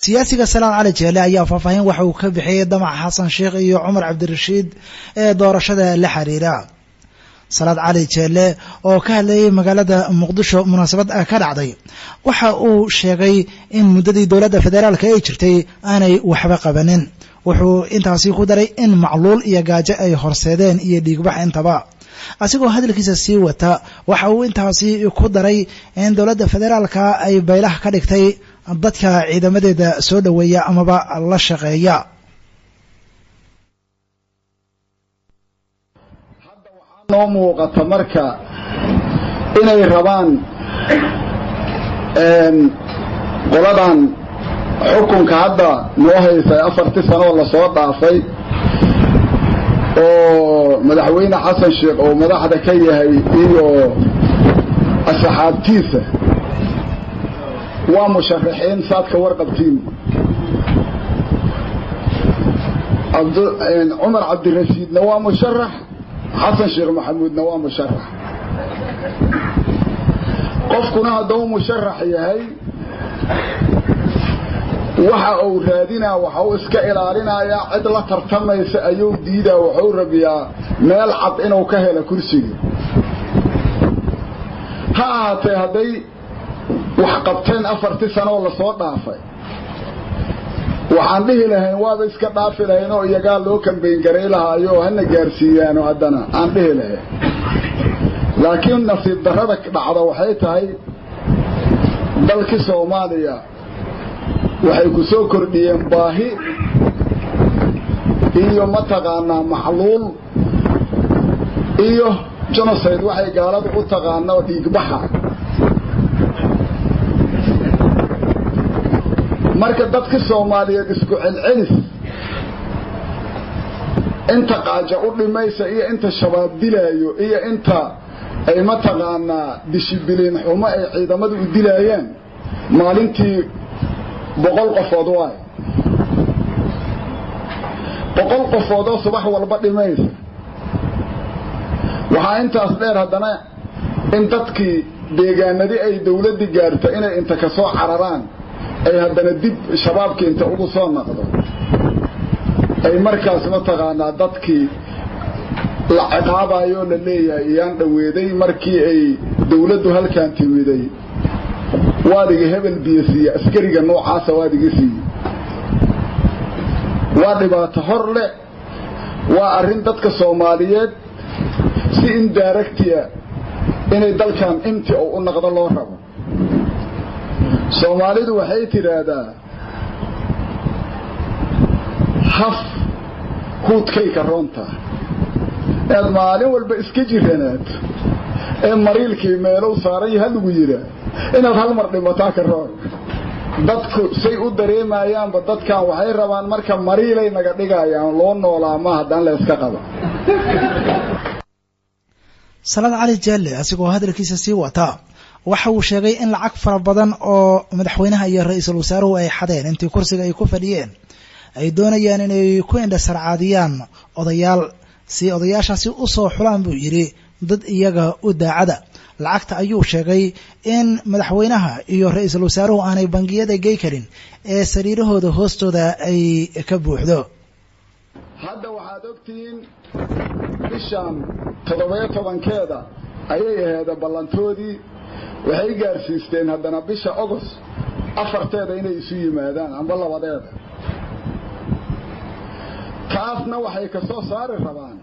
Siyaasiga Salaad Cali Jeele ayaa faahfaahin waxa uu ka bixiyey damaca Xasan Sheekh iyo Cumar Cabdirashiid ee doorashada la xiriira. Salaad Cali Jeele oo ka hadlayay magaalada Muqdisho munaasabad ka dhacday waxa uu sheegay in muddadii dowladda federaalka ay jirtay aanay waxba qabanin. Wuxuu intaasi ku daray in macluul iyo gaajo ay horseedeen iyo dhiigbax intaba. Asigoo hadalkiisa sii wata waxa uu intaasi ku daray in dowladda federaalka ay baylaha ka dhigtay dadka ciidamadeeda soo dhoweeya amaba la shaqeeya. Hadda waxaa noo muuqata marka inay rabaan qoladan xukunka hadda noo haysay 4tii sanoo lasoo dhaafay oo madaxweyne Xasan Sheekh oo madaxda ka yahay iyo asxaabtiisa waa musharaxiin saad ka warqabtiin. Cumar Cabdirashiidna waa musharax, Xasan Sheekh Maxamuudna waa musharax. Qofkuna hadduu musharax yahay waxa uu raadinaa, waxa uu iska ilaalinayaa cid la tartamaysa ayuu diidaa, wuxuu rabiyaa meel cad inuu ka helo kursiga. Ha ahaatee hadday wax qabteen 4tii sanoo lasoo dhaafay, waxaan dhihi lahayn waaba iska dhaafi lahayn oo iyagaa loo kambayn garay lahaayo oo hana gaarsiiyaano haddana aan dhihi lahayn. Laakiin nasiib darrada dhacda waxay tahay dalkii Soomaaliya waxay ku soo kordhiyeen baahi iyo mataqaanaa macluul iyo genocide, waxay gaaladu u taqaano dhiigbaxa. Marka dadka Soomaaliyeed isku celcelis inta qaaja u dhimaysa iyo inta shabaab dilaayo iyo inta ay mataqaanaa dishibiliin xumo ay ciidamadu u dilaayaan maalintii 100 qofood waay, 100 qofood oo subax walba dhimaysa. Waxaa intaas dheer haddana in dadkii deegaanadii ay dawladdii gaarta inay inta ka soo cararaan ay haddana dib shabaabkii inta ugu soo naqdo ay markaas mataqaanaa dadkii la ciqaabayo la leeyahay iyaan dhoweeday markii ay dawladdu halkan timiday waadiga hebel biyo siiye, askariga noocaasa waadiga siiye. Waa dhibaato hor leh, waa arrin dadka Soomaaliyeed si indirectia inay dalkan inti oo u naqdo loo rabo. Soomaalidu waxay tidhaahdaa haf huudkay ka roonta, inaad maalin walba iska jiranaad ee mariilkii meelow saaran yaha lagu yidhaa inaad hal mar dhimataa ka roon. Dadku say u dareemayaanba dadkan waxay rabaan marka mariilay naga dhigayaan loo noolaa ma haddaan la iska qaba. Salaad Cali Jeelle asigoo hadalkiisa sii wata waxa uu sheegay in lacag fara badan oo madaxweynaha iyo ra-iisul wasaaruhu ay xadeen intii kursiga ay ku fadhiyeen ay doonayaan inay ku indhasarcaadiyaan odayaal si odayaashaasi u soo xulaan buu yidhi dad iyaga u daacada. Lacagta ayuu sheegay in madaxweynaha iyo ra-iisul wasaaruhu aanay bangiyada gey karin ee sariirahooda hoostooda ay ka buuxdo. Hadda waxaad ogtihiin bishan 17-keeda ayay aheeda ballantoodii, waxay gaarsiisteen haddana bisha Ogost 4teeda inay isu yimaadaan amba 2deeda. Taasna waxay ka soo saari rabaan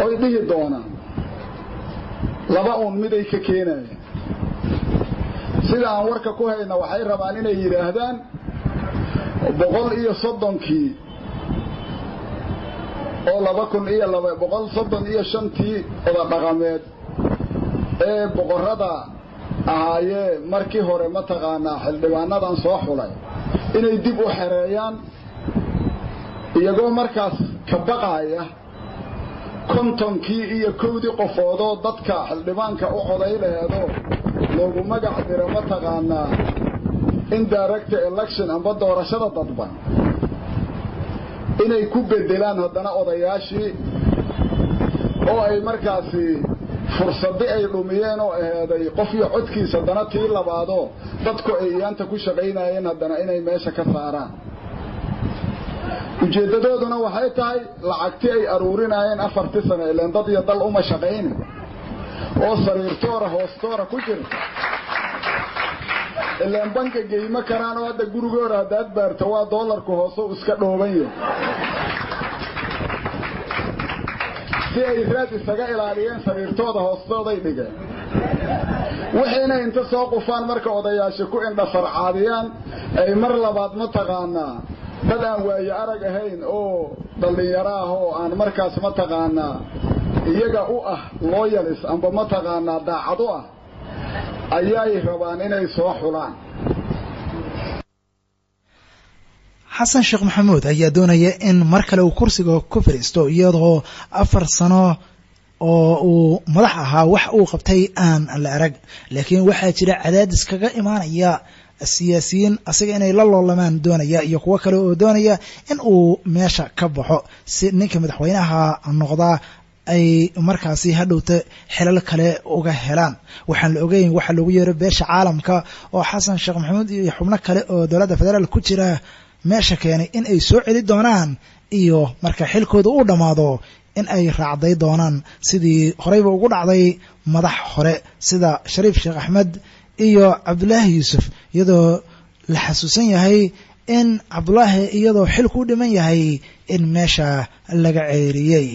oy dhihi doonaan laba uun miday ka keenayaan. Sida aan warka ku hayna waxay rabaan inay yidhaahdaan 130-kii oo 2235-tii oda dhaqameed ee boqorrada ahaayee markii hore mataqaanaa xildhibaanadan soo xulay inay dib u xereeyaan, iyagoo markaas ka baqaaya 50-kii iyo 1dii qofoodoo dadka xildhibaanka u coday laheedoo loogu magac diro mataqaanaa indirect election amba doorashada dadban inay ku bedelaan haddana odayaashii oo ay markaasi Fursadii ay dhumiyeen oo aheeday qof iyo codkiisa, haddana tii labaadoo dadku ay iyaanta ku shaqaynayeen, haddana inay meesha ka saaraan. Ujeeddadooduna waxay tahay lacagti ay aruurinayeen 4-tii sano, ileen dad iyo dal uma shaqaynin, oo sariirtoora hoostoora ku jirta, ilaan banka geyma karaan, oo hadda gurigoora haddaad baarto waa doolarku hoose u iska dhooban yahay. Si ay raad isaga ilaaliyeen, sariirtooda hoostooday dhigeen. Wixiina inta soo qufaan marka odayaasha ku indhasarcaadiyaan, ay mar labaad mataqaanaa dad aan waaye arag ahayn oo dhallinyaro ah oo aan markaas mataqaanaa iyaga u ah looyalis amba mataqaanaa daacad u ah ayay rabaan inay soo xulaan. Xasan Sheekh Maxamuud ayaa doonaya in mar kale uu kursiga ku fadhiisto, iyadoo 4 sano oo uu madax ahaa wax uu qabtay aan la arag, laakiin waxaa jira cadaadis kaga imaanaya siyaasiyiin asaga inay la loolamaan doonaya iyo kuwo kale oo doonaya in uu meesha ka baxo, si ninka madaxweynaha noqdaa ay markaasi hadhowta xilal kale uga helaan. Waxaan la ogeyn waxaa loogu yeero beesha caalamka oo Xasan Sheekh Maxamuud iyo xubno kale oo dowladda federaal ku jira meesha keenay in ay soo celi doonaan, iyo marka xilkooda uu dhammaado in ay raacday doonaan, sidii horeyba ugu dhacday madax hore sida Shariif Sheekh Axmed iyo Cabdulaahi Yuusuf, iyadoo la xasuusan yahay in Cabdulaahi iyadoo xilku u dhiman yahay in meesha laga ceyriyey.